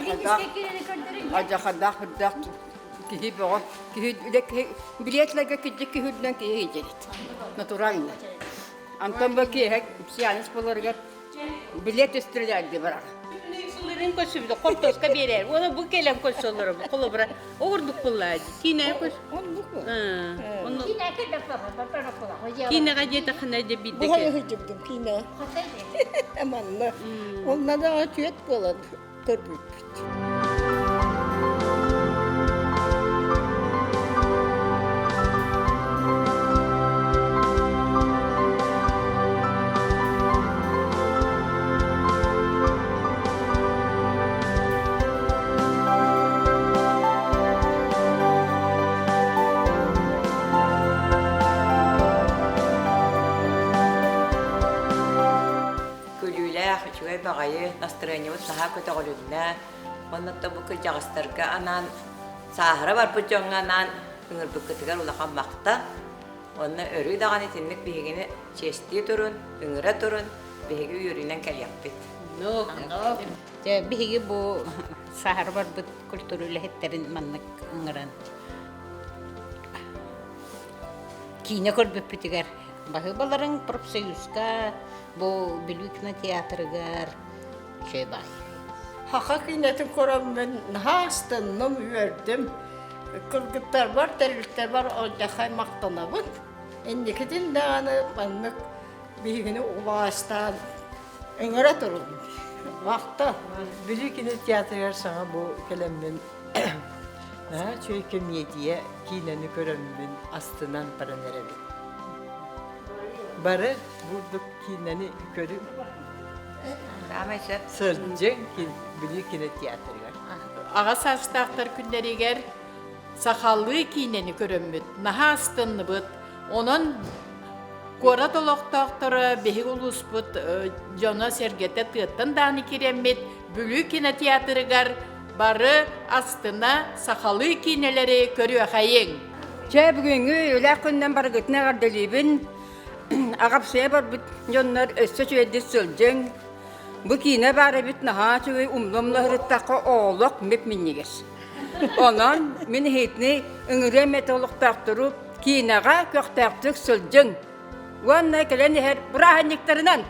Алдьархайдаах алдьархайдаах үрдээх киһи бөҕө киһи үлэ киһи билиэтлэргэ кирдик киһи үрдүнэн киһи иһдьэрит натурально. Антон бу киэһэ сеанс буоларыгар билет стреляли барар. Сылырын көрсүбүтэ хортуоска биэрэр. Уона бу кэлэн көрсөллөр холобура оҕурдук буллаа киинэ көс. Онно Киинэҕэ диэтэххинэ дьэ биирдэ Бу хайыһыдьыбдым киинэ. Манна. Онна да түөт буолан көрбүппүт. Күлүүлээх, үчүгэй баҕайы, настырыанньабыт наһаа көтөҕүлүннэ. Уонна бу кырдьаҕастарга анаан, сааһыра барбыт дьоҥҥо анаан ыҥырбыккытыгар улахан махтал. Уонна өрүү даҕаны итинник биһигини чиэстии турун, ыҥыра турун, биһиги үөрүүнэн кэлиэхпит. Дьэ, биһиги бу сааһыра барбыт культура үлэһиттэрин маннык ыҥыран киинэ көрбүппүтүгэр баһыыбаларыҥ профсоюзка бу Бүлүү кинотеатрыгар үчүгэй баар. Саха киинэтин көрөммүн наһаа астынным, үөрдүм. Кыргыттарбар, тэрилтэбэр алдьархай махтанабын. Инникитин даҕаны маннык биһигини убаастаан ыҥыра турун. Махтал. Бүлүү кинотеатрыгар саҥа бу кэлэммин наһаа үчүгэй кэмиэдийэ киинэни көрөммүн астынан баран эрэбин. Бары бурдук киинэни көрүҥ. Саамай сөп. Сылдьыҥ Бүлүү кинотеатрыгар. Аҕа саастаахтар күннэригэр сахалыы киинэни көрөммүт, наһаа астынныбыт. Онон куорат олохтоохторо биһиги улууспут дьоно-сэргэтэ тыаттан даҕаны киирэммит Бүлүү кинотеатрыгар бары астына сахалыы киинэлэри көрүөхэйиҥ. Чэ, бүгүҥҥү үлээх күнүнэн барыгытын эҕэрдэлиибин. Аҕапсыйа барбыт дьоннор өссө үчүгэйдик сылдьыҥ. Бу киинэ баар эбит наһаа үчүгэй умнум ыһырыттахха оолох мип-минньигэс. Онон мин иһитини ыҥырыам этэ олохтоохтору киинэҕэ көхтөөхтүк сылдьыҥ уонна кэлэн иһэр бырааһынньыктарынан!